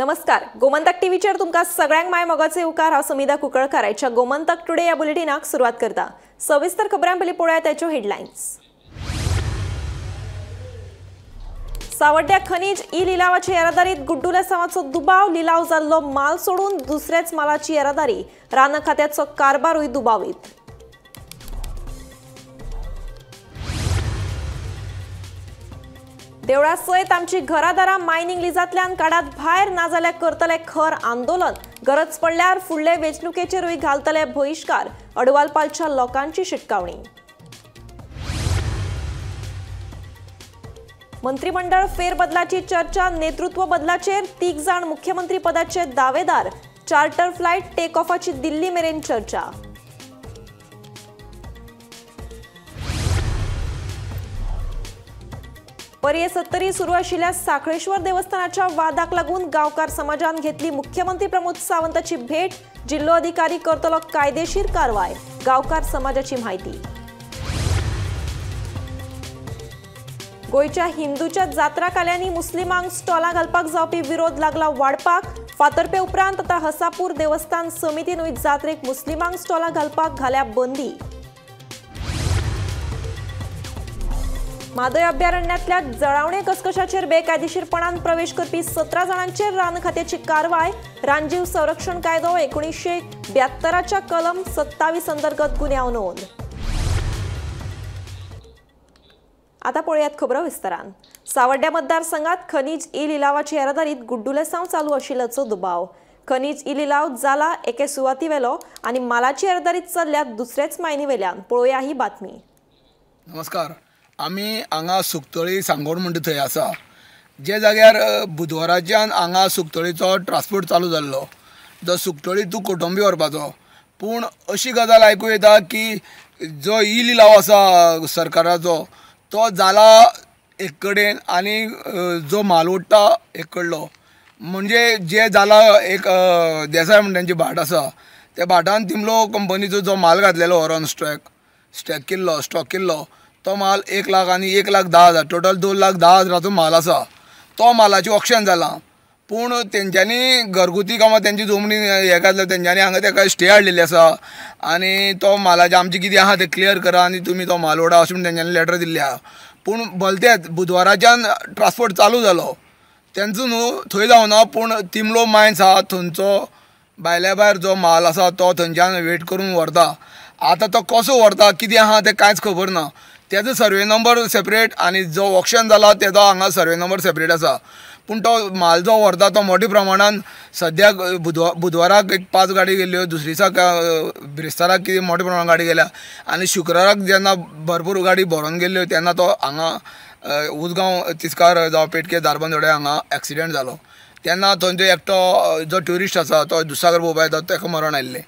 नमस्कार, गोमंतक टीव्हीचेर तुमकां सगळ्यांक my मोगाचे उपकार. हांव समिधा कुंकळकार आयच्या गोमंतक टुडे ह्या बुलेटिनाक सुरवात करता. सविस्तर खबरां पयलीं पळोवया त्याच्यो हेडलायन्स. सावड्ड्या खनीज ई लिलावाची येरादारीत गुड्डुलेसांवाचो दुबाव. लिलाव जाल्लो माल सोडून दुसऱ्याच मालाची येरादारी. रान खात्याचो कारभारूय दुबावीत. देवळा सयत आमची घरादारां मायनिंग लिजांतल्यान काडात भायर, नाजाल्यार करतले खर आंदोलन. गरज पडल्यार फुडले वेंचणुकेचेरूय घालतले बहिश्कार. अडवालपालच्या लोकांची शिटकावणी. मंत्रिमंडळ फेरबदलाची चर्चा. नेतृत्व बदलाचेर 3 जाण मुख्यमंत्री पदाचे दावेदार. चार्टर फ्लायट टेक ऑफाची दिल्ली मेरेन चर्चा. पर्ये सत्तरी सुरू आशिल्ल्या साखळेश्वर देवस्थानाच्या वादाक लागून गांवकार समाजान घेतली मुख्यमंत्री प्रमोद सावंताची भेट. जिल्होधिकारी करतलो कायदेशीर कारवाय. गांवकार समाजाची म्हायती. गोंयच्या हिंदूच्या जात्रा काल्यांनी मुस्लिमांक स्टॉलां घालपाक जावपी विरोध लागला वाडपाक. फातर्पे उपरांत आतां हसापूर देवस्थान समितीनूय जात्रेक मुस्लिमांक स्टॉलां घालपाक घाल्या बंदी. म्हादय अभयारण्यांतल्या जळावणे घसघशाचेर बेकायदेशीरपणान प्रवेश करपी 17 जाणांचेर रान खात्याची कारवाय. रानजीव संरक्षण कायदो 1972च्या कलम 27 अंतर्गत गुन्यांव नोंद. आता पळयात खबरो विस्तारान. सावड्ड्या मतदारसंघात खनीज ई लिलावाची येरादारीत गुड्डुलेसांव चालू आशिल्ल्याचो दुबाव. खनीज ई लिलाव जाला एके सुवाती वेलो आनी मालाची येरादारी चल्ल्या दुसरेच मायनी वेल्यान. पळोवया ही बातमी. नमस्कार, आमी हांगा सुकतळी सांगोड म्हणटा थंय आसा, जे जाग्यार बुधवाराच्यान हांगा सुकतळीचो ट्रान्सपोर्ट चालू जाल्लो, जो सुकतळी तूं कोटंबी व्हरपाचो. पूण अशी गजाल आयकूं येता की जो ई लिलाव आसा सरकाराचो तो जाला एक कडेन आनी जो म्हाल ओडटा एक कडलो. म्हणजे जे जाला एक देसाय म्हण तेंची भाट आसा, त्या भाटान तिमलो कंपनीचो जो म्हाल घातलेलो व्हरोन स्टॅक केल्लो, स्टॉक केल्लो, तो माल 1 लाख आनी 1,10,000 टोटल 2,10,000 माल आसा. तो मालाची ऑक्शन जालां, पूण तेंच्यांनी घरगुती कामां तेंची जमनी हें घातल्या, तेंच्यांनी हांगा तेका स्टे हाडलेली आसा आनी तो मालाचें आमचें कितें आहा तें क्लियर करा आनी तुमी तो माल ओडा अशें म्हण तेंच्यांनी लेटर दिल्ली आहा. पूण भलतेच बुधवाराच्यान ट्रान्सपोर्ट चालू जालो तेंचो न्हू थंय जावना, पूण तिमलो मायन्स आहा थंयचो भायल्या भायर जो माल आसा तो थंयच्यान वेट करून व्हरता. आतां तो कसो व्हरता कितें आहा तें कांयच खबर ना. तेजो सर्वे नंबर सेपरेट आनी जो ऑक्शन जाला तेजो हांगा सर्वे नंबर सेपरेट आसा. पूण तो म्हाल जो व्हरता तो मोठ्या प्रमाणान सद्याक बुधवाराक एक 5 गाडी गेल्ल्यो, दुसरे दिसाक बिरेस्ताराक कितें मोठ्या प्रमाणान गाडी गेल्या आनी शुक्राराक जेन्ना भरपूर गाडी भरोन गेल्ल्यो तेन्ना तो हांगा उजगांव तिस्कार जावं पेटके धारबांदोड्या हांगा एक्सिडेंट जालो. तेन्ना थंयचो एकटो जो ट्युरिस्ट आसा तो दुसागर पळोवपाक येता ताका मरण आयिल्लें.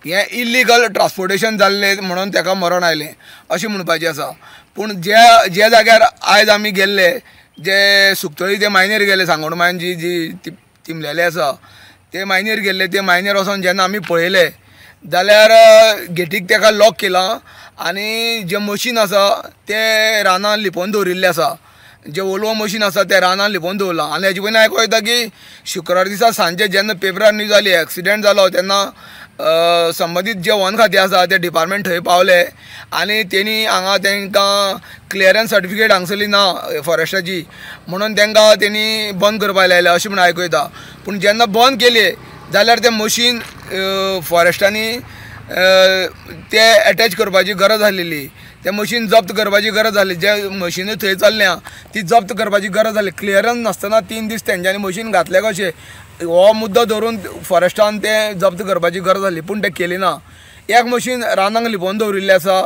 हें इल्लिगल ट्रान्सपोर्टेशन जाल्लें म्हणून ताका मरण आयलें अशें म्हणपाचें आसा. पूण ज्या ज्या जाग्यार आयज आमी गेल्ले, जे सुकतळी ते मायनीर गेले, सांगोड मायन जी जी तिमलेले आसा ते मायनीर गेल्ले, ते मायनीर वचोन जेन्ना आमी पळयले जाल्यार गेटीक ताका लॉक केलां आनी जें मशीन आसा तें रानान लिपोवन दवरिल्लें आसा, जें वोल्वो मशीन आसा तें रानान लिपोवन दवरलां. आनी हेजे पयलीं आयको येता की शुक्रार दिसा सांजे जेन्ना पेपरार न्यूज आली एक्सिडेंट जालो तेन्ना संबंदीत जे वन खातें आसा ते डिपार्टमेंट थंय पावले आनी तेणी हांगा तांकां क्लियरन्स सर्टिफिकेट हांगसरली ना फॉरेस्टाची, म्हणून तांकां तेणी बंद करपाक लायलें अशें म्हण आयकूं येता. पूण जेन्ना बंद केली जाल्यार तें मशीन फॉरेस्टांनी ते एटॅच करपाची गरज आसलेली, तें मशीन जप्त करपाची गरज जाली, जे मशिनूय थंय चल्ल्या ती जप्त करपाची गरज जाली. क्लियरन्स नासतना 3 दीस तेंच्यांनी मशीन घातलें कशें हो मुद्दो धरून फॉरेस्टान तें जप्त करपाची गरज जाली, पूण तें केली ना. एक मशीन रानांक लिपोवन दवरिल्लें आसा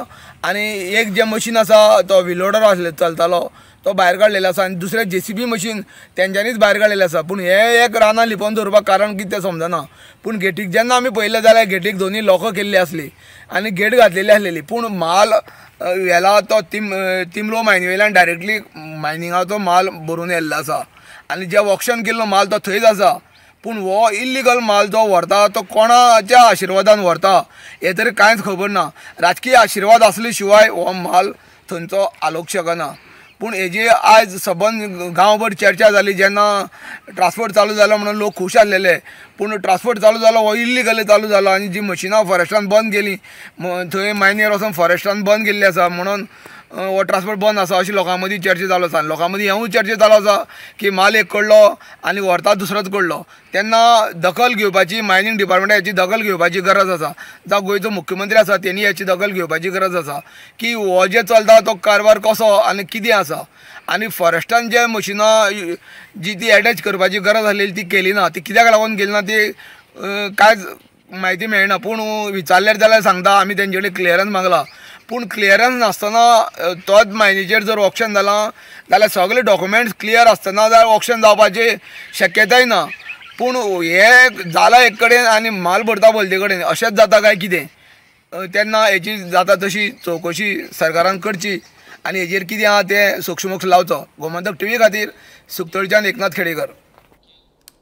आनी एक जें मशीन आसा तो विलोडर आसले चलतालो तो भायर काडलेलो आसा आनी दुसरें जेसीबी मशीन तेंच्यांनीच भायर काडलेलें आसा. पूण हें एक रानां लिपोवन दवरपाक कारण कितें तें समजना. पूण गेटीक जेन्ना आमी पळयलें जाल्यार गेटीक दोनी लॉकां केल्ली आसली आनी गेट घातलेली आसलेली, पूण म्हाल व्हेला तो तिमलो मायनी वयल्यान डायरेक्टली मायनिंगाचो माल भरून येयल्लो आसा आनी जे ऑक्शन केल्लो माल तो थंयच आसा. पूण हो इल्लिगल माल जो व्हरता तो कोणाच्या आशिर्वादान व्हरता हें तरी कांयच खबर ना. राजकीय आशिर्वाद आसले शिवाय हो माल थंयचो हालोवंक शकना. पूण हेजी आयज सबंद गांवभर चर्चा जाली. जेन्ना ट्रान्सपोर्ट चालू जालो म्हणून लोक खूश आसलेले, पूण ट्रान्सपोर्ट चालू जालो हो इल्लिगली चालू जालो आनी जी मशिनां फॉरेस्टान बंद केली थंय मायनीर वचोन फॉरेस्टान बंद केल्ली आसा म्हणून हो ट्रान्सपोर्ट बंद आसा अशी लोकां मदीं चर्चा चालू आसा. आनी लोकां मदीं हेवूय चर्चा चालू आसा की माल एक कडलो आनी व्हरता दुसरोच कडलो. तेन्ना दखल घेवपाची मायनींग डिपार्टमेंटा हेची दखल घेवपाची गरज आसा. जावं गोंयचो मुख्यमंत्री आसा तेणी हेची दखल घेवपाची गरज आसा की हो जे चलता तो कारभार कसो आनी कितें आसा. आनी फॉरेस्टान जे मशिनां जी ती एटॅच करपाची गरज आसलेली ती केली ना, ती कित्याक लागून केली ना ती कांयच म्हायती मेळना. पूण विचारल्यार जाल्यार सांगता आमी तेंचे कडेन क्लियरन्स मागला, पूण क्लियरन्स नासतना तोच मायनीचेर जर ऑक्शन जालां जाल्यार सगळे डॉक्युमेंट्स क्लियर आसतना जाल्यार ऑक्शन जावपाची शक्यताय ना. पूण हें जालां एक कडेन आनी माल भरता भलते कडेन अशेंच जाता काय कितें, तेन्ना हेची जाता तशी चवकशी सरकारान करची आनी हेजेर कितें आहा तें सोक्षमोक्ष लावचो. गोमंतक टीव्ही खातीर सुकतळच्यान एकनाथ खेडेकर.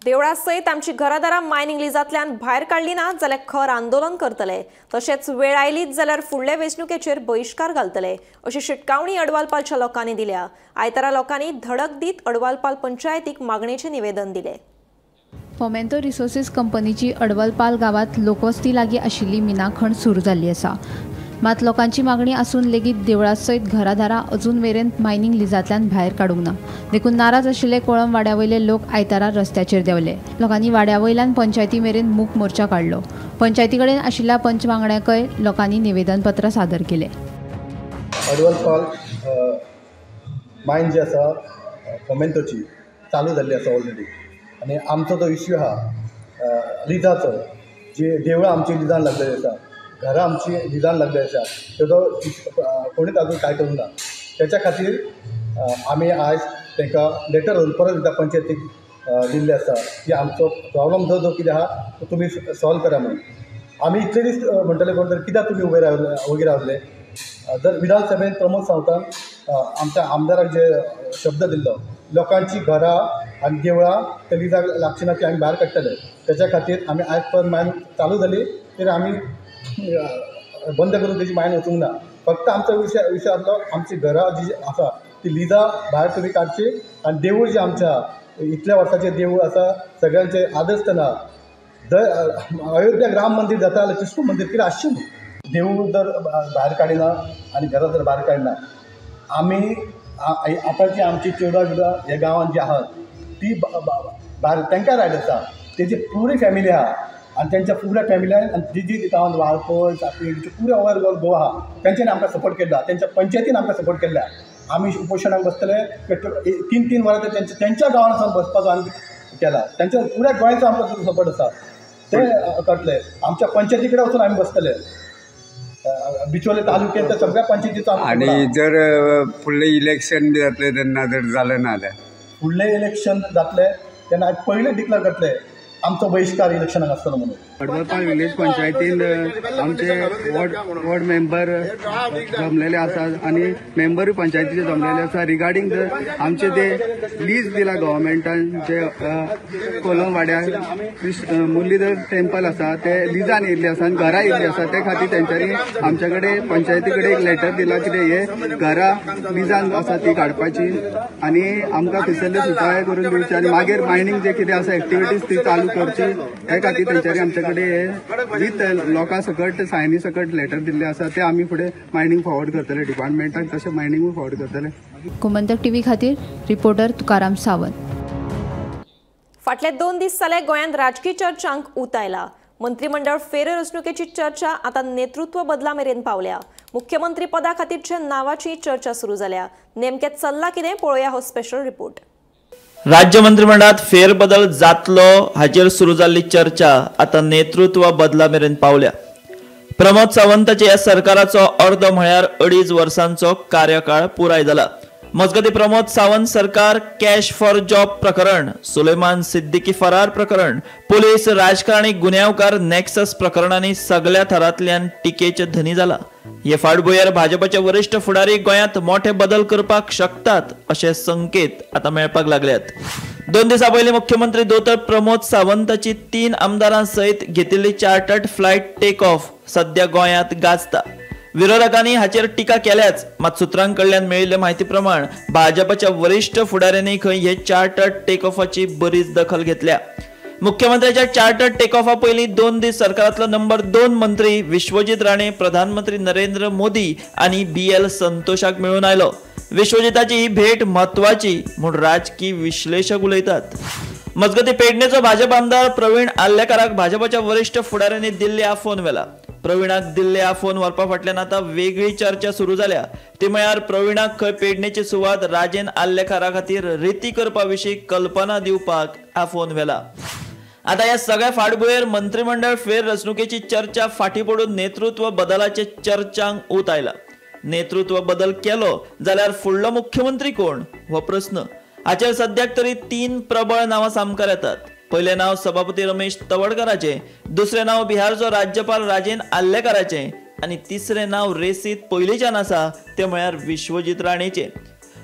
देवळा सयत आमची घरादारां मायनिंग लिजांतल्यान भायर काडली ना जाल्यार खर आंदोलन करतले, तशेंच वेळ आयलीच जाल्यार फुडले वेंचणुकेचेर बहिश्कार घालतले अशी शिटकावणी अडवालपालच्या लोकांनी दिल्या. आयतारा लोकांनी धडक दीत अडवालपाल पंचायतीक मागणेचें निवेदन दिलें. फोमेंतो रिसोर्सीस कंपनीची अडवलपाल गांवांत लोकवस्ती लागीं आशिल्ली मिना खण सुरू जाल्ली आसा. मात लोकांची मागणी आसून लेगीत देवळा सयत घरादारां अजून मेरेन मायनिंग लिजांतल्यान भायर काडूंक ना. देखून नाराज आशिल्ले कोळंब वाड्या वयले लोक आयतारा रस्त्याचेर देंवले. लोकांनी वाड्या वयल्यान पंचायती मेरेन मूक मोर्चा काडलो. पंचायती कडेन आशिल्ल्या पंच वांगड्यांकय लोकांनी निवेदनपत्र सादर केलें. अडवलपाल मायन जी आसा फोमेंतोची चालू जाल्ली आसा ऑलरेडी आनी आमचो जो इश्यू आहा लिजाचो, जी देवळां आमची लिजान लागलेली आसा, घरां आमची लिजान लागली आसा, तेजो कोणीच आजून कांय करूंक ना. तेच्या खातीर आमी आयज तांकां लेटर परत एकदां पंचायतीक दिल्लें आसा की आमचो प्रॉब्लम जो जो कितें आहा तो तुमी सॉल्व करा म्हणून. आमी इतले दीस म्हणटले कोण तर कित्याक तुमी उबे रावले वगीर रावले. जर विधानसभेन प्रमोद सावंतान आमच्या आमदाराक जे शब्द दिल्लो लोकांची घरां आनी देवळां ते लिजाक लागची ना ती आमी भायर काडटले, तेच्या खातीर आमी आयज परत मायन चालू जाली तरी आमी बंद करून तेजी मायन वचूंक ना. फक्त आमचो विशय विशय आसलो आमची घरां जी आसा ती लिजां भायर तुमी काडची आनी देवूळ जें आमचें आहा इतल्या वर्साचें देवूळ आसा सगळ्यांचें आदर्श ना. अयोध्या राम मंदीर जाता जाल्यार कृष्ण मंदीर कितें आसचें न्हू. देवूळ जर भायर काडिना आनी घरां जर भायर काडिना आमी आतां जी आमची चेडवां बिडवां ह्या गांवांत जी आहात ती भायर तांकां रायट आसा, तेजी पुरी फॅमिली आहा आनी तेंच्या पुऱ्या फॅमिल्यान आनी जी जी गांवांत वाळपय सातेरी पुऱ्या ओवर गोवा आहा तेंच्यांनी आमकां सपोर्ट केल्लो, तेंच्या पंचायतीन आमकां सपोर्ट केल्लो. आमी उपोशणाक बसतले 3-3 वरां ते तेंच्या गांवांत वचून बसपाचो आमी केला. तेंच्या पुऱ्या गोंयचो आमकां सपोर्ट आसा ते करतले. आमच्या पंचायती कडेन वचून आमी बसतले, बिचोले तालुक्याच्या सगळ्या पंचायतीचो. आनी जर फुडलें इलेक्शन बी जातलें तेन्ना जर जालें ना जाल्यार फुडलें इलेक्शन जातलें तेन्ना पयलें डिक्लेर करतले आमचो बहिश्कार इलेक्शनाक आसतलो म्हणून. अडवलपाल विलेज पंचायतीन आमचे वॉर्ड मेंबर जमलेले आसात आनी मेंबरूय पंचायतीचे जमलेले आसा रिगार्डींग आमचे ते लीज दिला गव्हर्मेंटान जे कोलम वाड्यार मुरलीधर टेम्पल आसा ते लिजान येयल्ले आसा आनी घरां येयल्ली आसा. ते खातीर तेंच्यांनी आमच्या कडेन पंचायती कडेन एक लेटर दिला कितें हे घरां लिजान आसा ती काडपाची आनी आमकां थंयसरले सुटावे करून दिवचे आनी मागीर मायनींग जे कितें आसा एक्टिविटीज ती चालू करची हे खातीर तेंच्यांनी आमच्या कडेन हे विथ लोकां सकट सायनी सकट लेटर दिल्ले आसा ते आमी फुडें मायनींग फॉरवर्ड करतले डिपार्टमेंटाक, तशें मायनिंगूय फॉरवर्ड करतले. गोमंतक टीव्ही खातीर रिपोर्टर तुकाराम सावंत. फाटले 2 दीस जाले गोंयांत राजकी चर्चांक ऊत आयला. मंत्रिमंडळ फेररचणुकेची चर्चा आतां नेतृत्व बदला मेरेन पावल्या. मुख्यमंत्री पदा खातीरच्या नावाची चर्चा सुरू जाल्या. नेमकें चल्ला कितें पळोवया हो स्पेशल रिपोर्ट. राज्य मंत्रिमंडळात फेरबदल जातलो हाचेर सुरू जाल्ली चर्चा आतां नेतृत्व बदला मेरेन पावल्या. प्रमोद सावंताच्या ह्या सरकाराचो अर्द म्हळ्यार 2.5 वर्सांचो कार्यकाळ पुराय जाला. मजगती प्रमोद सावंत सरकार कॅश फॉर जॉब प्रकरण, सुलेमान सिद्दीकी फरार प्रकरण, पुलीस राजकारणी गुन्यांवकार नॅक्सस प्रकरणांनी सगळ्या थरांतल्यान टिकेचे धनी जाला. हे फाटभुंयेर भाजपाचे वरिष्ठ फुडारी गोंयांत मोठे बदल करपाक शकतात अशे संकेत आतां मेळपाक लागल्यात. 2 दिसां पयलीं मुख्यमंत्री दोतोर प्रमोद सावंताची 3 आमदारां सयत घेतिल्ली चार्टर्ड फ्लायट टेक ऑफ सद्या गोंयांत गाजता. विरोधकांनी हाचेर टिका केल्याच, मात सुत्रां कडल्यान मेळिल्ले म्हायती प्रमाण भाजपाच्या वरिश्ठ फुडाऱ्यांनी खंय हे चार्टर्ड टेकऑफाची बरीच दखल घेतल्या. मुख्यमंत्र्याच्या चार्टर्ड टेकऑफा पयलीं 2 दीस सरकारांतलो नंबर 2 मंत्री विश्वजीत राणे प्रधानमंत्री नरेंद्र मोदी आनी BL संतोषाक मेळून आयलो. विश्वजिताची ही भेट म्हत्वाची म्हूण राजकी विश्लेशक उलयतात. मजगती पेडणेचो भाजप आमदार प्रवीण आर्लेकाराक भाजपाच्या वरिश्ठ फुडाऱ्यांनी दिल्ली आफोवन व्हेला. प्रवीणाक दिल्ले आफोवन व्हरपा फाटल्यान आतां वेगळी चर्चा सुरू जाल्या. ती म्हळ्यार प्रवीणाक खंय पेडणेची सुवात राजेन आर्लेकारा खातीर रिती करपा विशीं कल्पना दिवपाक आफोवन व्हेला. आतां ह्या सगळ्या फाटभुंयेर मंत्रिमंडळ फेररचणुकेची चर्चा फाटीं पडून नेतृत्व बदलाचे चर्चांक ऊत आयला. नेतृत्व बदल केलो जाल्यार फुडलो मुख्यमंत्री कोण हो प्रस्न. हाचेर सद्याक तरी 3 प्रबळ नांवां सामकार येतात. पयलें नांव सभापती रमेश तवडकाराचें, दुसरें नांव बिहारचो राज्यपाल राजेन आर्लेकाराचें आनी तिसरें नांव रेसीत पयलींच्यान आसा तें म्हळ्यार विश्वजीत राणेचें.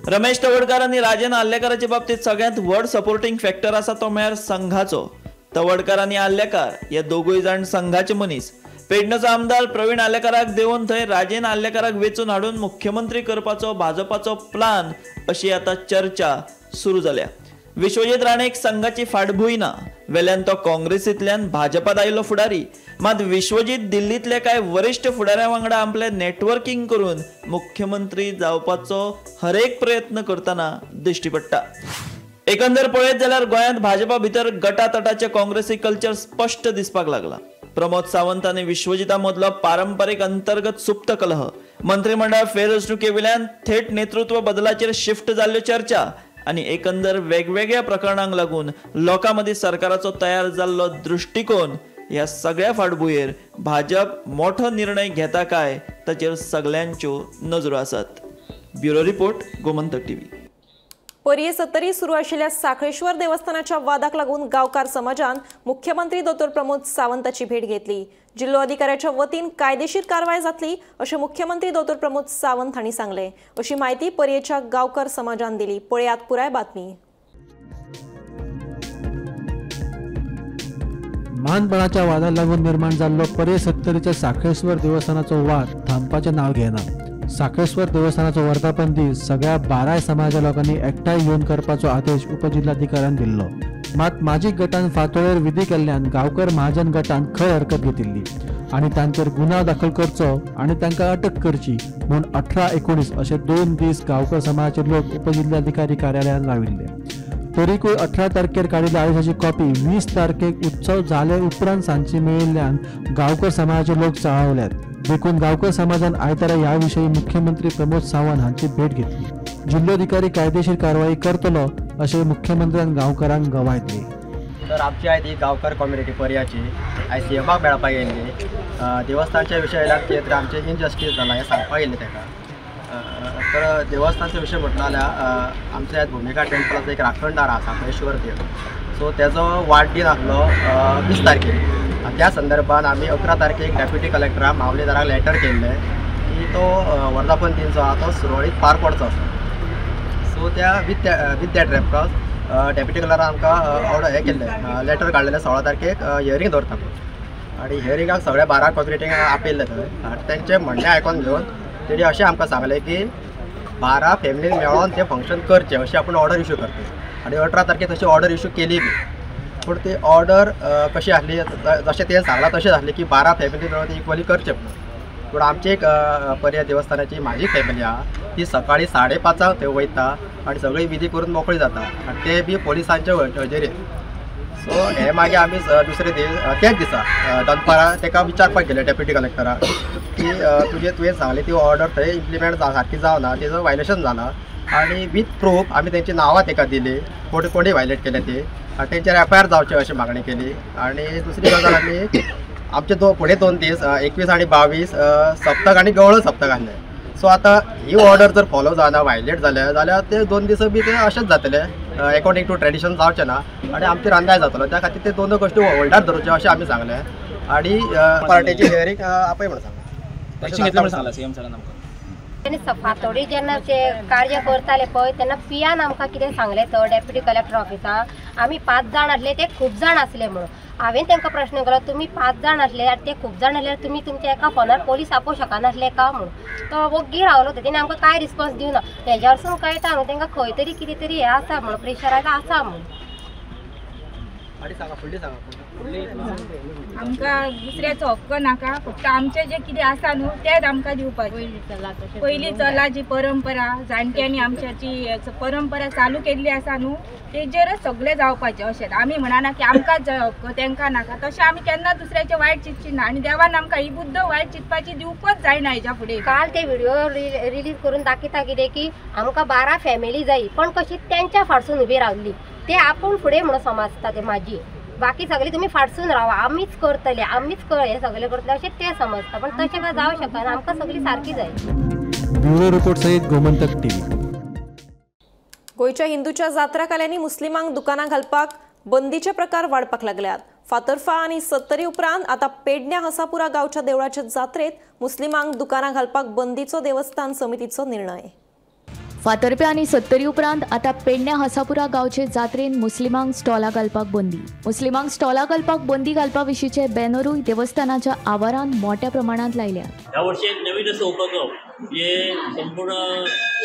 रमेश तवडकार आनी राजेन आर्लेकाराचे बाबतींत सगळ्यांत व्हड सपोर्टींग फॅक्टर आसा तो म्हळ्यार संघाचो. तवडकार आनी आर्लेकार हे दोगूय जाण संघाचे मनीस. पेडणेचो आमदार प्रवीण आर्लेकाराक देवून थंय राजेन आर्लेकाराक वेंचून हाडून मुख्यमंत्री करपाचो भाजपाचो प्लान अशी आतां चर्चा सुरू जाल्या. विश्वजीत राणेक संघाची फाटभूंय ना, वेल्यान तो काँग्रेसींतल्यान भाजपात आयिल्लो फुडारी. मात विश्वजीत दिल्लींतल्या कांय वरिश्ठ फुडाऱ्यां वांगडा आपलें नेटवर्कींग करून मुख्यमंत्री जावपाचो हरेक प्रयत्न करतना दिश्टी पडटा. एकंदर पळयत जाल्यार गोंयांत भाजपा भितर गटातटाचें काँग्रेसी कल्चर स्पश्ट दिसपाक लागला. प्रमोद सावंत आनी विश्वजिता मदलो पारंपरीक अंतर्गत सुप्त कलह, मंत्रिमंडळ फेररचणुके वयल्यान थेट नेतृत्व बदलाचेर शिफ्ट जाल्ल्यो चर्चा आनी एकंदर वेगवेगळ्या प्रकरणांक लागून लोकां मदीं सरकाराचो तयार जाल्लो दृश्टिकोन ह्या सगळ्या फाटभुंयेर भाजप मोठो निर्णय घेता काय ताचेर सगल्यांच्यो नजरो आसात. Bureau report, Gomantak TV. Poriem Sattari सुरू आशिल्ल्या साखळेश्वर देवस्थानाच्या वादाक लागून गांवकार समाजान मुख्यमंत्री दोतोर प्रमोद सावंताची भेट घेतली. जिल्लो अधिकाऱ्याच्या वतीन कायदेशीर कारवाय जातली अशें मुख्यमंत्री दोतोर प्रमोद सावंत हांणी सांगलें. अशी म्हायती पर्येच्या गांवकार समाजान दिली. पळयात पुराय बातमी. मानपणाच्या वादाक लागून निर्माण जाल्लो पर्ये सत्तरीच्या साखळेश्वर देवस्थानाचो वाद थांबपाचें नांव घेना. साखळेश्वर देवस्थानाचो वर्धापन दीस सगळ्या 12 समाजा लोकांनी एकठांय येवन करपाचो आदेश उपजिल्हाधिकाऱ्यान दिल्लो. मात माजी गटान फांतोडेर विधी केल्ल्यान गांवकर महाजन गटान खर हरकत घेतिल्ली आनी तांचेर गुन्यांव दाखल करचो आनी तांकां अटक करची म्हूण 18, 19 अशे 2 दीस गांवकर समाजाचे लोक उपजिल्हाधिकारी कार्यालयान राविल्ले. तरीकूय 18 तारखेर काडिल्ल्या आदेशाची कॉपी 20 तारखेक उत्सव जाले उपरांत सांजची मेळिल्ल्यान गांवकर समाजाचे लोक चाळवल्यात. देखून गांवकर समाजान आयतारा ह्या विशयी मुख्यमंत्री प्रमोद सावंत हांची भेट घेतली. जिल्होधिकारी कायदेशीर कारवाई करतलो अशें मुख्यमंत्र्यान गांवकारांक गवाय दिली. तर आमची आयज ही गांवकर कम्युनिटी पर्याची आयज सी एमाक मेळपाक येयल्ली. देवस्थानच्या विशयाक कितें तर आमचें इनजस्टीस जालां हें सांगपाक येयल्लें ताका. तर देवस्थानचो विशय म्हटलो जाल्यार आमच्या ह्या भुमिका टेम्पलाचो एक राखणदार आसा साखळेश्वर देव. सो तेजो वाडदीस आसलो 20 तारखेक. त्या संदर्भात आमी 11 तारखेक डेप्युटी कलेक्टराक मामलेदाराक लेटर केल्लें की तो वर्धापन दिन जो आसा तो सुरळीत पार पडचो आसा. सो त्या विथ that reference deputy कलेक्टरान आमकां ऑर्डर हें केल्लें, लेटर काडलेलें 16 तारखेक हियरींग दवरता म्हणून. आनी हियरिंगाक सगळ्या 12 कम्युनिटींक आपयल्लें थंय. आनी तेंचें म्हणणें आयकोन घेवन तेणी अशें आमकां सांगलें की 12 फॅमिलीन मेळोन तें फंक्शन करचें अशें आपूण ऑर्डर इशू करता. आनी 18 तारखेक तशी ऑर्डर इशू केली बी. पूण ती ऑर्डर कशी आसली जशें तें सांगलां तशेंच आसलें की 12 फॅमिली मेळोन ती इक्वली करचें म्हणून. पूण आमची एक पर्या देवस्थानाची म्हाजी फॅमिली आहा ती सकाळी 5:30 थंय वयता आनी सगळी विधी करून मोकळी जाता आनी ते बी पोलिसांच्या हजेरेन. सो हे मागीर आमी दुसरे दीस त्याच दिसा दनपारां ताका विचारपाक गेले डेप्युटी कलेक्टराक की तुजें तुवें सांगलें ती ऑर्डर थंय इम्प्लिमेंट सारकी जावना, तेजो वायलेशन जाला आनी वीथ प्रूफ आमी तेंची नांवां ताका दिली कोणी कोणी वायलेट केल्या ती आनी तेंचेर एफ I R जावचें अशी मागणी केली. आनी दुसरी गजाल आमी आमचे फुडें 2 दीस 21 आनी 22 सप्तक आनी गवळ सप्तक आसलें. सो आतां ही ऑर्डर जर फॉलो जायना वायलेट जाल्या जाल्यार ते 2 दीस बी ते अशेंच जातले, एकॉर्डिंग टू ट्रेडिशन जावचें ना आनी आमचेर अन्याय जातलो. त्या खातीर ते दोनूय गोश्टी होल्डार धरच्यो अशें आमी सांगलें आनी पार्टेची हियरींग आपय म्हणून सांगलें. एक्शन घेतलं म्हणून सांगला सीएम सरान आमकां. आनी फातोडी जेन्ना ते कार्य करताले पळय तेन्ना पियान आमकां कितें सांगलें तो डेप्युटी कलेक्टर ऑफिसांत आमी 5 जाण आसले ते खूब जाण आसले म्हणून. हांवें तांकां प्रश्न केलो तुमी 5 जाण आसले आनी ते खूब जाण आसल्यार तुमी तुमच्या एका फोनार पोलीस आपोवंक शकनासले का म्हणून. तो वोग्गी रावलो तेणी आमकां कांय रिस्पॉन्स दिवना. हेज्या वरसून कळटा न्हू तांकां खंय तरी कितें तरी हें आसा म्हणून प्रेशराक आसा म्हणून. आमकां दुसऱ्याचो हक्क नाका, फक्त आमचें जें कितें आसा न्हू तेंच आमकां दिवपाचें. पयलीं चला जी परंपरा जाणट्यांनी आमच्याची परंपरा चालू केल्ली आसा न्हू तेजेरच सगळें जावपाचें. अशें आमी म्हणना की आमकां जाय हक्क तांकां नाका, तशें आमी केन्ना दुसऱ्याचें वायट चिंतची ना आनी देवान आमकां ही बुद्द वायट चिंतपाची दिवपच जायना हेज्या फुडें. काल ते व्हिडिओ रिलीज करून दाखयता कितें की आमकां 12 फॅमिली जाय पण कशी तेंच्या फाटसून उबी रावली ते आपूण फुडें म्हणून समजता ते माझी बाकी सगळी तुमी फाटसून रावा आमीच करतले आमीच हे सगळे करतले अशें ते समजता, पण तशें काय जावं शकना. आमकां सगळी सारकी जाय. ब्युरो रिपोर्ट सहित गोमंतक टीव्ही. गोंयच्या हिंदूच्या जात्रा काल्यांनी मुस्लिमांक दुकानां घालपाक बंदीचे प्रकार वाडपाक लागल्यात. फातर्फा आनी सत्तरी उपरांत आतां पेडण्या हसापुरा गांवच्या देवळाच्या जात्रेत मुस्लिमांक दुकानां घालपाक बंदीचो देवस्थान समितीचो निर्णय. फातर्प्या आनी सत्तरी उपरांत आतां पेडण्या हसापुरा गांवचे जात्रेन मुस्लिमांक स्टॉलां घालपाक बंदी. मुस्लिमांक स्टॉलां घालपाक बंदी घालपा विशींचे बॅनरूय देवस्थानाच्या आवारांत मोठ्या प्रमाणांत लायल्या. ह्या वर्षी एक नवीन असो उपक्रम जे संपूर्ण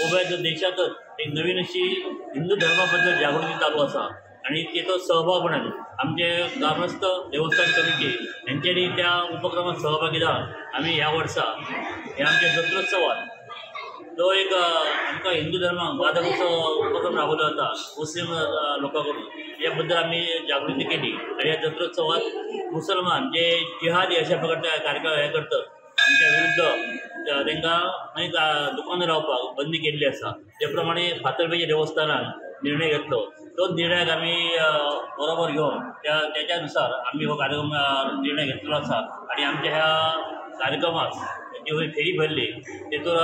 उभ्या देशातच एक नवीन अशी हिंदू धर्माबद्दल जागृती चालू आसा आणि तेचो सहभाग म्हणून आमचे ग्रामस्थ देवस्थान कमिटी यांच्यानी त्या उपक्रमात सहभागी जावन आमी ह्या वर्सा हे आमच्या जत्रोत्सवात जो एक आमकां हिंदू धर्माक बाधक असो उपक्रम राबवलो जाता मुस्लीम लोकां कडून ह्या बद्दल आमी जागृती केली आनी ह्या जत्रोत्सवात मुसलमान जे जिहादी अशा प्रकारचे कार्यक्रम हे करतात आमच्या विरुद्ध तांकां मागीर दुकानां रावपाक बंदी केल्ली आसा. ते प्रमाणे फातर्पेच्या देवस्थानान निर्णय घेतलो तो निर्णयाक आमी बरोबर घेवन त्याच्या नुसार आमी हो कार्यक्रम निर्णय घेतलेलो आसा आनी आमच्या ह्या कार्यक्रमाक जी फेरी भरली तेतूर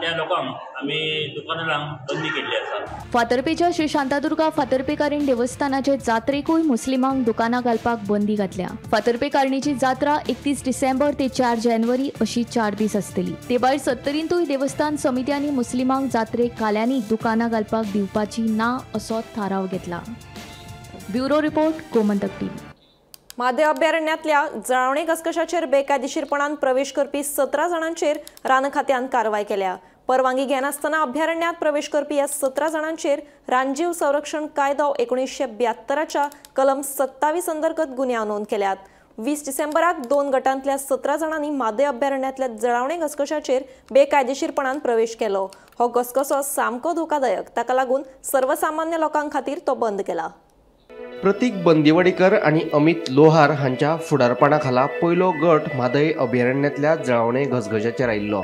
त्या लोकांक आमी दुकानां बंदी केल्ली आसा. फातर्पेच्या श्री शांतादुर्गा फातर्पेकारीण देवस्थानाचे जात्रेकूय मुस्लिमांक दुकानां घालपाक बंदी घातल्या. फातर्पेकारणीची जात्रा 31 डिसेंबर ते 4 जानेवारी अशी 4 दीस आसतली. ते भायर सत्तरींतूय देवस्थान समित्यांनी मुस्लिमांक जात्रेक काल्यांनी दुकानां घालपाक दिवपाची ना असो थाराव घेतला. Bureau report, Gomantak TV. Mhadei अभयारण्यांतल्या जळावणे घसघशाचेर बेकायदेशीरपणान प्रवेश करपी 17 जाणांचेर रान खात्यान कारवाय केल्या. परवानगी घेनासतना अभयारण्यांत प्रवेश करपी ह्या 17 जाणांचेर रानजीव संरक्षण कायदो 1972च्या कलम 27 अंतर्गत गुन्यांव नोंद केल्यात. 20 डिसेंबराक 2 गटांतल्या 17 जाणांनी म्हादय अभयारण्यांतल्या जळावणे घसघशाचेर बेकायदेशीरपणान प्रवेश केलो. हो घसघसो सामको धोकादायक, ताका लागून सर्वसामान्य लोकां खातीर तो बंद केला. प्रतीक बंदिवाडीकर आनी अमित लोहार हांच्या फुडारपणा खाला पयलो गट म्हादय अभयारण्यांतल्या जळावणे घसघशाचेर आयिल्लो,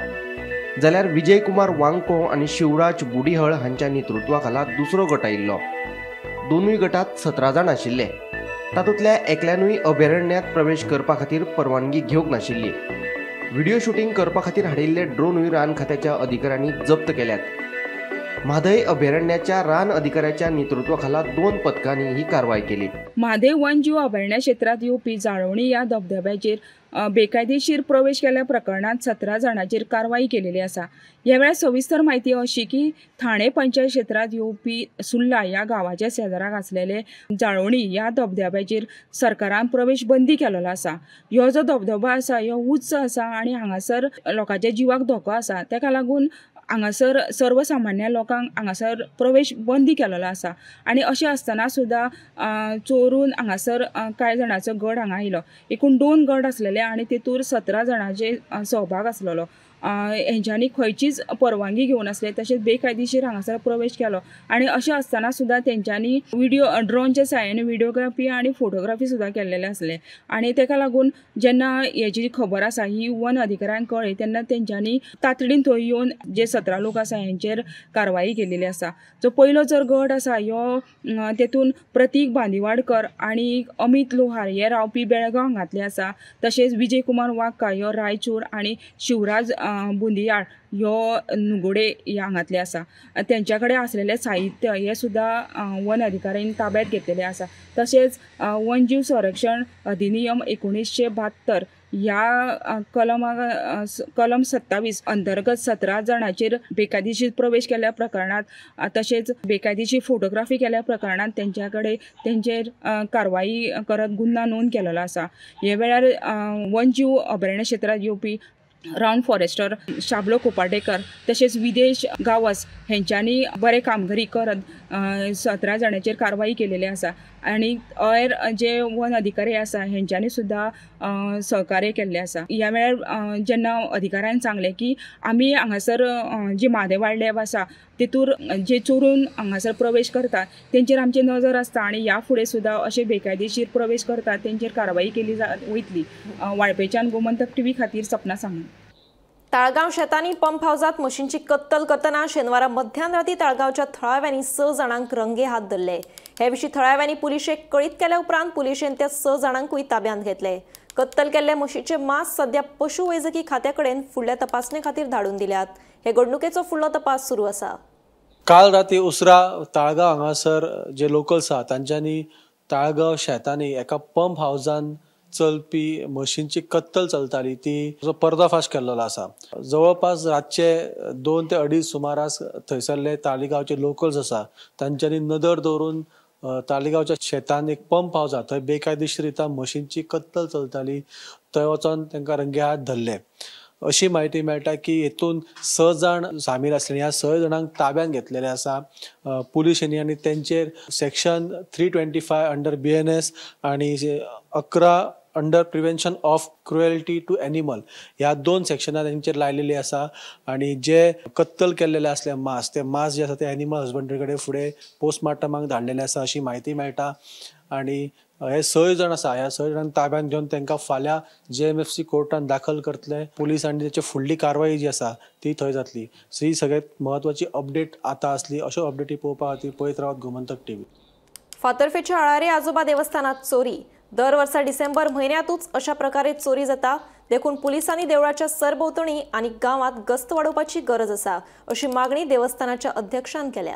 जाल्यार विजय कुमार वांको आनी शिवराज बुडीहळ हांच्या नेतृत्वा खाला दुसरो गट आयिल्लो. दोनूय गटात 17 जाण आशिल्ले. तातूंतल्या एकल्यानूय अभयारण्यांत प्रवेश करपा खातीर परवानगी घेवंक नाशिल्ली. व्हिडिओ शुटींग करपा खातीर हाडिल्ले ड्रोनूय रान खात्याच्या अधिकाऱ्यांनी जप्त केल्यात. म्हादय अभयारण्याच्या रान अधिकाऱ्याच्या नेतृत्वाखाला 2 पथकांनी ही कारवाय केली. म्हादय वनजीव अभयारण्य क्षेत्रांत येवपी जाळवणी ह्या धबधब्याचेर बेकायदेशीर प्रवेश केल्ल्या प्रकरणांत 17 जाणांचेर कारवाय केलेली आसा. ह्या वेळार सविस्तर म्हायती अशी की ठाणे पंचायत क्षेत्रांत येवपी सुर्ला ह्या गांवाच्या शेजाराक आसलेले जाळवणी ह्या धबधब्याचेर सरकारान प्रवेश बंदी केलेलो आसा. ह्यो जो धबधबो आसा ह्यो उंच आसा आनी हांगासर लोकांच्या जिवाक धोको आसा. तेका लागून हांगासर सर्वसामान्य लोकांक हांगासर प्रवेश बंदी केलेलो आसा. आनी अशें आसतना सुद्दां चोरून हांगासर कांय जाणांचो गट हांगा आयलो. एकूण 2 गट आसलेले आनी तेतूर 17 जाणांचे सहभाग आसलेलो. हेंच्यांनी खंयचीच परवानगी घेवन आसले तशेंच बेकायदेशीर हांगासर प्रवेश केलो आनी अशें आसतना सुद्दां तेंच्यांनी व्हिडिओ ड्रोनच्या साहाय्यान व्हिडिओग्राफी आनी फोटोग्राफी सुद्दां केल्लेले आसले. आनी तेका लागून जेन्ना हेजी खबर आसा ही वन अधिकाऱ्यांक कळ्ळी तेन्ना तेंच्यांनी तातडीन थंय येवन जे 17 लोक आसा हेंचेर कारवाई केलेली आसा. जो पयलो जर गट आसा ह्यो तेतून प्रतीक बांदिवाडकर आनी अमित लोहार हे रावपी बेळगांव हांगांतले आसा. तशेंच विजय कुमार वाक्का ह्यो रायचूर आनी शिवराज बुंदियाळ ह्यो नुगोडे ह्या हांगांतले आसा. तेंच्या कडेन आसलेलें साहित्य हें सुद्दां वन अधिकाऱ्यांनी ताब्यांत घेतलेलें आसा. तशेंच वनजीव संरक्षण अधिनियम 1972 ह्या कलम 27 अंतर्गत 17 जाणांचेर बेकायदेशीर प्रवेश केल्ल्या प्रकरणांत तशेंच बेकायदेशीर फोटोग्राफी केल्या प्रकरणांत तेंचेर कारवाई करत गुन्यांव नोंद केलेलो आसा. हे वेळार वनजीव अभयारण्य क्षेत्रांत येवपी रावंड फॉरेस्टर शाबलो कोपाटेकर तशेंच विदेश गावस हेंच्यांनी बरे कामगिरी करत 17 जाणांचेर कारवाई केलेली आसा आनी हेर जे वन अधिकारी आसा हेंच्यांनी सुद्दां सहकार्य केल्लें आसा. ह्या वेळार जेन्ना अधिकाऱ्यान सांगलें की आमी हांगासर जी म्हादय वायल्ड लायफ आसा तेतूर जे चोरून हांगासर प्रवेश करतात तेंचेर आमची नजर आसता आनी ह्या फुडें सुद्दां अशे बेकायदेशीर प्रवेश करतात तेंचेर कारवाई केली वयतली. वाळपेच्यान गोमंतक टीव्ही खातीर सपना सांगून. ताळगांव शेतांनी पंप हावजात मशीनची कत्तल करतना शेनवारा मध्यान राती ताळगांवच्या थळाव्यांनी 6 जाणांक रंगे हात धरले. हे विशीं थळाव्यांनी पुलिशेक कळीत केल्या उपरांत पुलिशेन त्या 6 जाणांकूय ताब्यांत घेतले. कत्तल केल्ले म्हशीचे मांस सध्या पशुवैजकी खात्या कडेन फुडल्या तपासणे खातीर धाडून दिल्यात. हे घडणुकेचो फुडलो तपास सुरू आसा. काल राती उसरा ताळगांव हांगासर जे लोकल्स आसा तांच्यांनी ताळगांव शेतांनी एका पंप हावजान चलपी मशीनची कत्तल चलताली ती पर्दाफाश केल्लो आसा. जवळपास रातचे 2 ते 2.5 सुमारास थंयसरले तालिगांवचे लोकल्स आसा तांच्यांनी नदर दवरून तालिगांवच्या शेतान एक पंप हावज आसा थंय बेकायदेशीर रित्या मशीनची कत्तल चलताली थंय वचोन तांकां रंगे हात धरले. अशी म्हायती मेळटा की हेतून 6 जाण सामील आसले. ह्या 6 जाणांक ताब्यांत घेतलेले आसा पुलिसांनी आनी तेंचेर सेक्शन 325 अंडर BNS आनी 11 under prevention of cruelty to animal ह्या 2 सेक्शनां तेंचेर लायलेली आसा आनी जे कत्तल केल्लेले आसले मांस ते मांस जे आसा ते एनिमल हजबंड्री कडेन फुडें पोस्टमार्टमाक धाडलेले आसा अशी म्हायती मेळटा. आनी हे 6 जाण आसा ह्या 6 जाणांक ताब्यांत घेवन तांकां फाल्यां JMFC कोर्टान दाखल करतले. पुलीस आनी तेची फुडली कारवाई जी आसा ती थंय जातली. ही सगळ्यात म्हत्वाची अपडेट आतां आसली. अश्यो अपडेटी पळोवपा खातीर पळयत रावात गोमंतक टीव्ही. फातर्फेच्या आळारे आजोबा देवस्थानात चोरी. दर वर्सा डिसेंबर म्हयन्यांतूच अशा प्रकारे चोरी जाता देखून पुलिसांनी देवळाच्या सरभोंवतणी आनी गांवांत गस्त वाडोवपाची गरज आसा अशी मागणी देवस्थानाच्या अध्यक्षान केल्या.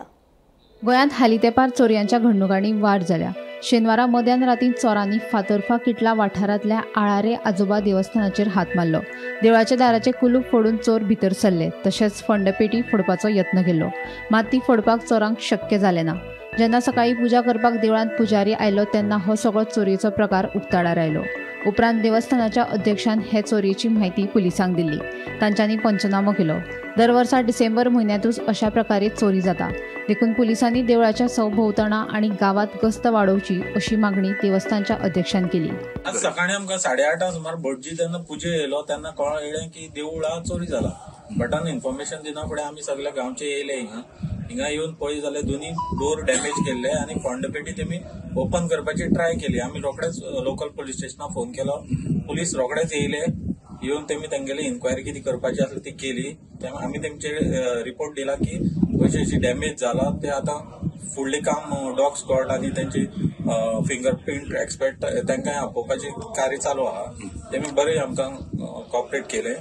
गोंयांत हालीं तेंपार चोरयांच्या घडणुकांनी वाड जाल्या. शेनवारा मध्यान रातीं चोरांनी फातर्फा किटला वाठारांतल्या आळारे आजोबा देवस्थानाचेर हात मारलो. देवळाच्या दाराचे कुलूप फोडून चोर भितर सरले तशेंच फंडपेटी फोडपाचो यत्न केलो मात ती फोडपाक चोरांक शक्य जालें ना. जेन्ना सकाळी पुजा करपाक देवळांत पुजारी आयलो तेन्ना हो सगळो चोरयेचो प्रकार उक्ताडार आयलो. उपरांत देवस्थानाच्या अध्यक्षान हे चोरयेची म्हायती पुलिसांक दिली. तांच्यांनी पंचनामो केलो. दर वर्सा डिसेंबर म्हयन्यांतूच अशा प्रकारे चोरी जाता देखून पुलिसांनी देवळाच्या सभोंवतणा आनी गांवांत गस्त वाडोवची अशी मागणी देवस्थानच्या अध्यक्षान केली. आज सकाळी आमकां 8:30 सुमार भटजी जेन्ना पुजे येयलो तेन्ना कळ्ळें की देवळा चोरी जाला. भटान इन्फॉर्मेशन दिना फुडें आमी सगळे गांवचे येयले हिंगा. हिंगा येवन पळय जाल्यार दोनी डोर डॅमेज केल्ले आनी फंड पेटी तेमी ओपन करपाची ट्राय केली. आमी रोखडेच लोकल पोलीस स्टेशनाक फोन केलो. पुलीस रोखडेच येयले. येवन तेमी तेंगेली इन्क्वायरी कितें करपाची आसली ती केली. आमी तेमचे रिपोर्ट दिला की अशी अशी डॅमेज जाला ते आतां फुडलें काम डॉग स्क्वॉड आनी तेंची फिंगरप्रिंट एक्सपर्ट तांकां आपोवपाचें कार्य चालू आहा. तेमी बरें आमकां कॉपरेट केलें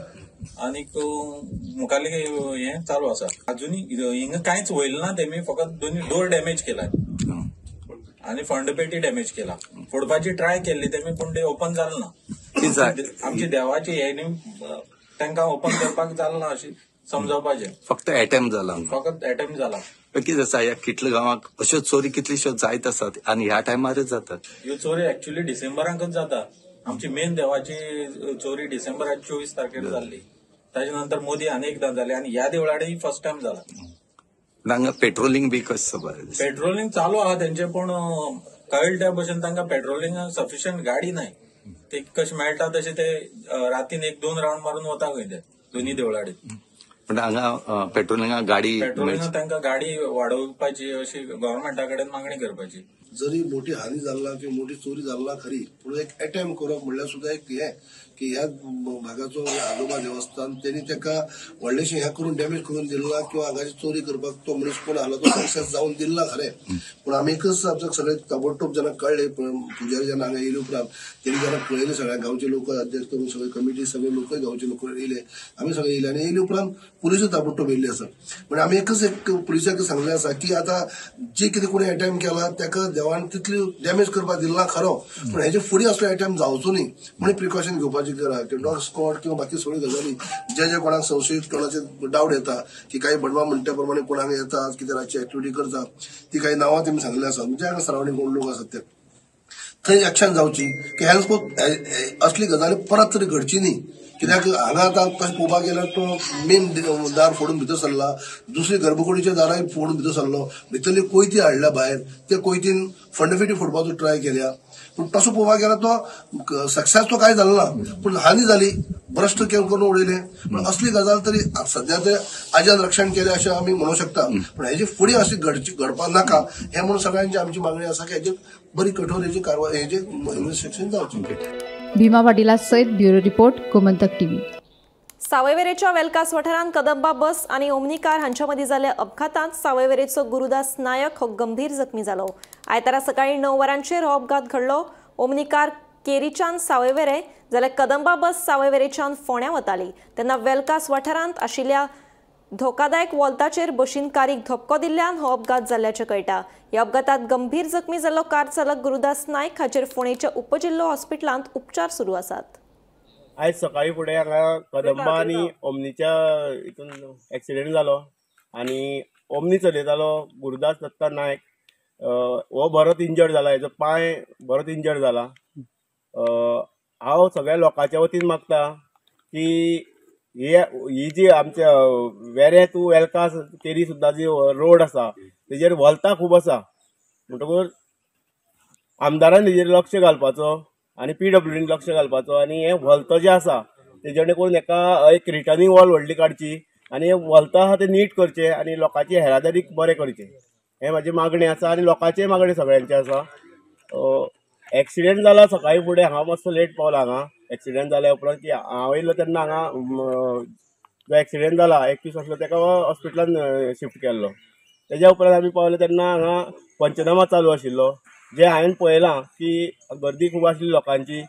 आनीक मुखाल्लें हें चालू आसा. अजुनूय हिंगा कांयच वयलें ना तेमी फकत दोनी डोर डॅमेज केला आनी फंड पेटी डॅमेज केला. फोडपाची ट्राय केल्ली तेमी पूण ते ओपन जालें ना. आमची देवाची हे न्ही तांकां ओपन करपाक जालें ना अशी समजावपाचें. फक्त एटेम्प्ट जाला. फकत एटेम्प्ट जाला. कितें आसा ह्या किटल गांवाक अश्यो चोरी कितल्योश्यो जायत आसात आनी ह्या टायमारच जातात. ह्यो चोरी एक्चुअली डिसेंबराकच जाता. आमची मेन देवाची चोरी डिसेंबराक 24 तारखेर जाल्ली. ताच्या नंतर मोदी आनी एकदां जाली आनी ह्या देवळाडे फर्स्ट टायम जाला. हांगा पेट्रोलिंग बी कशें बरें? पेट्रोलिंग चालू आहा तेंचे पूण कळटा त्या भशेन तांकां पेट्रोलिंग सफिशियंट गाडी नाय. ते कशें मेळटा तशें ते रातीन 1-2 रावंड मारून वता खंय ते दोनी देवळाडे. पण हांगा पेट्रोलिंगा गाडी पेट्रोलिंगा तांकां गाडी वाडोवपाची अशी गव्हर्मेंटा कडेन मागणी करपाची. जरी मोठी हानी जाला किंवा मोठी चोरी जाला खरी पूण एक एटेम्प्ट करप म्हणल्यार सुद्दां एक हें की ह्या भागाचो आजोबा देवस्थान तेणी ताका व्हडलेशें हें करून डॅमेज करून दिला किंवा हांगाची चोरी करपाक तो मनीस कोण आलो तो सक्सेस जावन दिला खरें पूण आमी एकच आमच्या सगळे ताबडतोब जेन्ना कळ्ळे पुजारी जेन्ना हांगा येयले उपरांत तेणी जेन्ना पळयलें सगळ्या गांवचे लोक अध्यक्ष करून सगळे कमिटी सगळे लोक गांवचे लोक येयले आमी सगळे येयले आनी येयले उपरांत पुलिसूय ताबडतोब येयल्ले आसा. म्हणजे आमी एकच एक पुलिसाक सांगलें आसा की आतां जे कितें कोणी एटेम्प्ट केला ताका देवान तितली डॅमेज करपाक दिला खरो पूण हेजे फुडें असलो एटेम्प्ट जावचो न्ही म्हणून प्रिकॉशन घेवपाची करपाची गरज की डॉग स्क्वॉड किंवा बाकी सगळ्यो गजाली जे जे कोणाक संशयीत कोणाचे डावट येता की काही भटबा म्हणटा प्रमाणे कोणाक येतात कितें रातची एक्टिविटी करता ती काही नांवां तेमी सांगलेली आसा म्हणजे हांगा सरावंडींग कोण लोक आसात ते थंय एक्शन जावची की हेन्स असली गजाली परत तरी घडची न्ही. कित्याक हांगा आतां तशें पळोवपाक गेल्यार तो मेन दार फोडून भितर सरला, दुसरी गर्भकुडीच्या दाराय फोडून भितर सरलो, भितरली कोयती हाडल्या भायर, त्या कोयतीन फंडफिटी फोडपाचो ट्राय केल्या. पूण तसो पळोवपाक गेल्यार तो सक्सेस तो कांय जालो ना, पूण हानी जाली, भ्रश्ट करून उडयले. पूण असली गजाल तरी सद्या ते आज्यान रक्षण केलें अशें आमी म्हणूंक शकता. पूण हेजी फुडें अशी घडपाक नाका हें म्हणून सगळ्यांची आमची मागणी आसा की हेजेर बरी कठोर हेजी कारवाय हेजेर इन्वेस्टिगेशन जावचें. भीमा वाडिला सयत ब्युरो रिपोर्ट, गोमंतक टीव्ही. सावयवेरेच्या वेलकास वाठारांत कदंबा बस आनी ओमनी कार हांच्या मदीं जाल्ल्या अपघातांत सावयवेरेचो गुरुदास नायक हो गंभीर जखमी जालो. आयतारा सकाळीं 9 वरांचेर हो अपघात घडलो. ओमनी कार केरीच्यान सावयवेरे जाल्यार कदंबा बस सावयवेरेच्यान फोंड्यां वताली तेन्ना वेलकास वाठारांत आशिल्ल्या धोकादायक वॉल्ताचेर बशीन कारीक धपको दिल्ल्यान हो अपघात जाल्ल्याचें कळटा. ह्या अपघातांत गंभीर जखमी जाल्लो कार चालक गुरुदास नायक हाचेर फोंडेच्या उपजिल्लो हॉस्पिटलांत उपचार सुरू आसात. आयज सकाळी फुडें हांगा कदंबा आनी ओमनीच्या हितून एक्सिडेंट जालो आनी ओमनी चलयतालो गुरुदास दत्ता नायक हो बरोच इंजर्ड जाला, हेजो पांय बरोच इंजर्ड जाला. हांव सगळ्या लोकांच्या वतीन मागता की ही जी आमच्या वेरें टू वेलकास केरी सुद्दां जी रोड आसा तेजेर वलता खूब आसा, म्हणटकूच आमदारान तेजेर लक्ष घालपाचो आनी पीडब्ल्यूडीन लक्ष घालपाचो आनी हें व्हलतो जें आसा ते जेणे करून हेका एक रिटर्निंग वॉल व्हडली काडची आनी व्हलतो आसा तें नीट करचें आनी लोकांची येरादारी बरें करचें, हें म्हाजी मागणी आसा आनी लोकांचेय मागणी सगळ्यांची आसा. एक्सिडेंट जाला सकाळीं फुडें हांव मातसो लेट पावलो हांगा. एक्सिडेंट जाल्या उपरांत की हांव येयलो तेन्ना हांगा जो एक्सिडेंट जाला 21 आसलो तेका हॉस्पिटलान शिफ्ट केल्लो. तेज्या उपरांत आमी पावले तेन्ना हांगा पंचनामा चालू आशिल्लो. जे हांवें पळयलां की गर्दी खूब आसली लोकांची,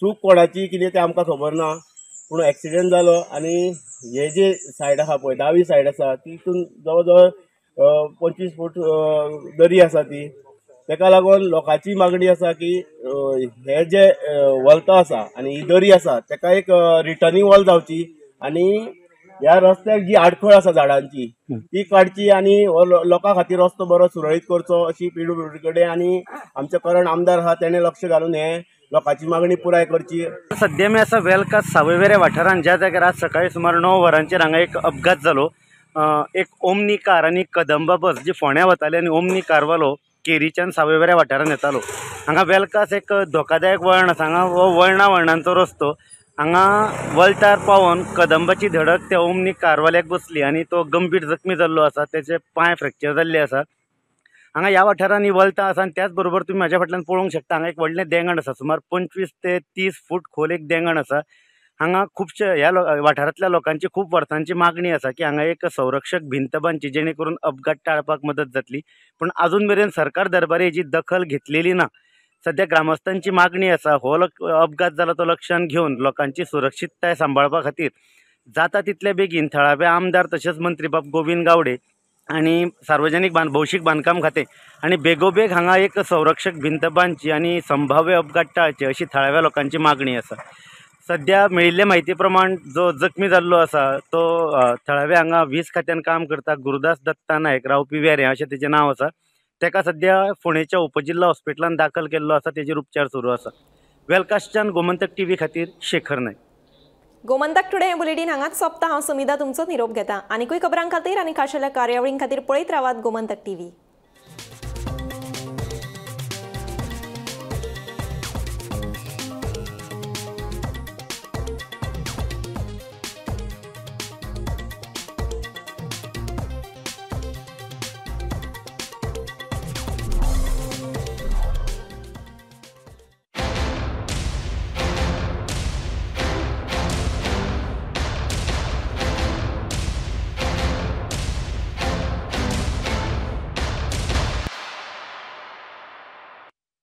चूक कोणाची कितें तें आमकां खबर ना, पूण एक्सिडेंट जालो आनी हे जे सायड आसा पळय दावी सायड आसा तितून जवळ जवळ 25 फूट दरी आसा ती, तेका लागून लोकांची मागणी आसा की हे जे वलतो आसा आनी ही दरी आसा तेका एक रिटर्निंग वॉल जावची आनी ह्या रस्त्याक जी आडखळ आसा झाडांची ती काडची आनी हो लोकां खातीर रस्तो बरो सुरळीत करचो अशी पीडब्ल्यूडी कडेन आनी आमचे करंट आमदार आसा तेणें लक्ष घालून हे लोकांची मागणी पुराय करची. सद्या आमी आसा वेलकास सावयवेरें वाठारांत, ज्या जाग्यार आज सकाळीं सुमार 9 वरांचेर हांगा एक अपघात जालो. एक ओमनी कार आनी कदंबा बस जी फोंड्या वताली आनी ओमनी कारवालो केरीच्यान सावयवेऱ्या वाठारांत येतालो. हांगा वेलकास एक धोकादायक वळण आसा, हांगा हो वळणा वळणांचो रस्तो, हांगा वल्तार पावोन कदंबाची धडक त्या ओमनी कारवाल्याक बसली आनी तो गंभीर जखमी जाल्लो आसा, तेचे पांय फ्रॅक्चर जाल्ले आसा. हांगा ह्या वाठारांनी वल्तां आसा आनी त्याच बरोबर तुमी म्हाज्या फाटल्यान पळोवंक शकता हांगा एक व्हडलें देंगण आसा, सुमार 25 ते 30 फूट खोल एक देंगण आसा. हांगा खुबशे ह्या वाठारांतल्या लोकांची खूब वर्सांची मागणी आसा की हांगा एक संरक्षक भिंत बांदची जेणे करून अपघात टाळपाक मदत जातली, पूण आजून मेरेन सरकार दरबारी हेजी दखल घेतलेली ना. सद्या ग्रामस्थांची मागणी आसा हो अपघात जाला तो लक्षांत घेवन लोकांची सुरक्षितताय सांबाळपा खातीर जाता तितले बेगीन थळावे आमदार तशेंच मंत्री बाब गोविंद गावडे आनी सार्वजनीक भौशीक बांदकाम खातें आनी बेगोबेग हांगा एक संरक्षक भिंत बांदची आनी संभाव्य अपघात टाळचे अशी थळाव्या लोकांची मागणी आसा. सद्या मेळिल्ले म्हायती प्रमाण जो जखमी जाल्लो आसा तो थळावे हांगा वीज खात्यान काम करता गुरुदास दत्ता नायक रावपी वेरें अशें तेजें नांव आसा, तेका सद्या फोंडेच्या उपजिल्लो हॉस्पिटलान दाखल केल्लो आसा, तेजेर उपचार सुरू आसा. वेलकासच्यान गोमंतक टीव्ही खातीर शेखर नायक. गोमंतक टुडे हे बुलेटीन हांगाच सोंपता. हांव समिधा तुमचो निरोप घेता. आनीकूय खबरां खातीर आनी खाशेल्या कार्यावळीं खातीर पळयत रावात गोमंतक टीव्ही.